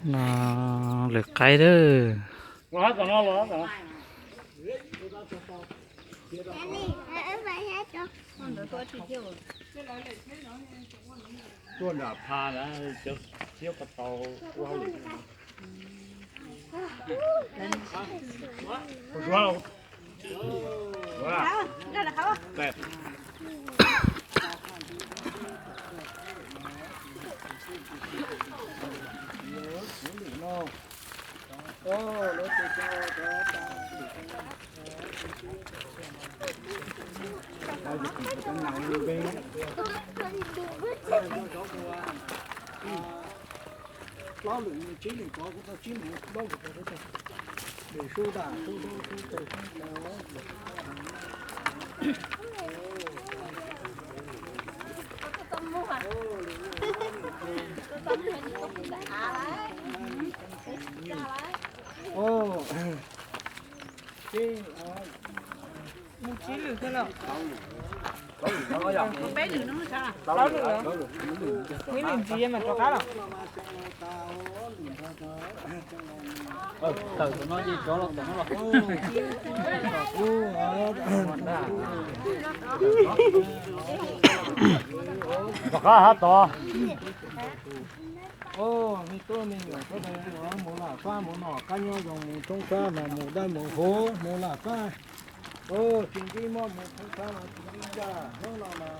No lwm qaib lawm. Tuaj nram pha na, thiab ko tau ua hauj lwm. Plaub lwm tsib lwm kov kuv tau tsib lwm plaub lwm kov. Lwm sub dam sub dub sub tes sub tes. Mus tsib lwm thiab los? Plaub lwm los? Ib lwm ntxiv mas rov qab los? Tawm no ces rov los tawm no los. Rov qab hab tod. Me tub me nyuam sawv daws mus Lam Fab mus noj qab nyob zoo, mus thoob sab mas mus dawb mus huv, mus Lam Fab. Tsis ntsib mob mus thoob sab mas tsis ntsib ncaj hnub no mas.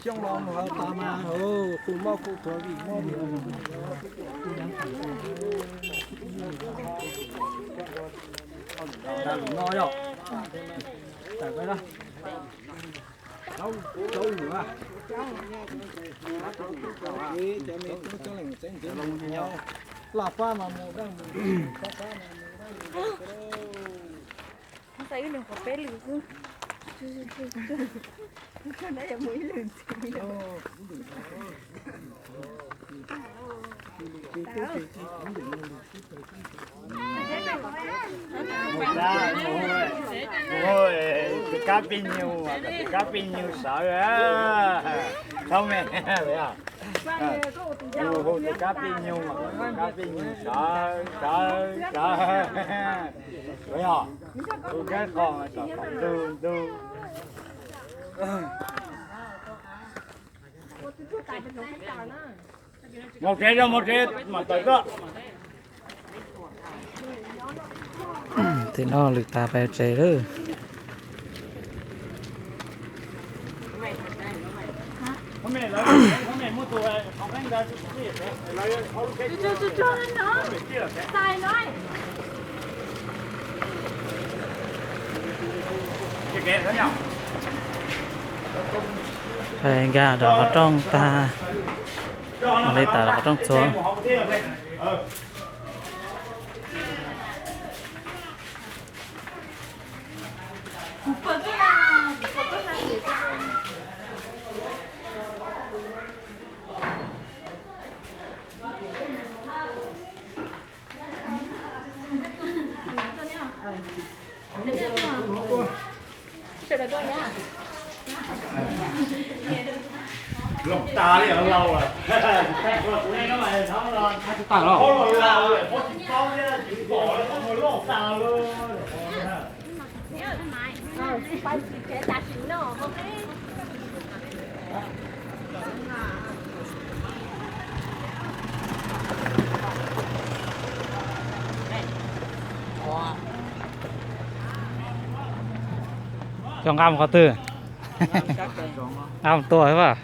Xyoo los mus hauv tas mas kuj mob kuj tuag vim mob vim. Tawm no yog. Tawm peb na. Cov me tub cov leej txeeb ntxiv mus Laj Fab mas mus dab mus, Laj Fab mas mus dab mus. Xav ib leeg qhov peb lwm xwb. Mus ib lwm ntxiv. Tus kab pij nyug, tus kab pij nyug sawv. Thaub me, hu tus kab pij nyug, tus kab pij nyug sawv sawv sawv. Yog tus kab qos tom ntug ntug. Mus tsev, mus tsev, mam tawm tuaj. Tim no lwm tas pais tsev lawm. Pais nkag rau qhov rooj tag, mam li tawm rau qhov rooj txhua. Loj tas li os, laus lawm. Tawm los. Coj nqa mus qhov twg? Nqa mus tua xwb as.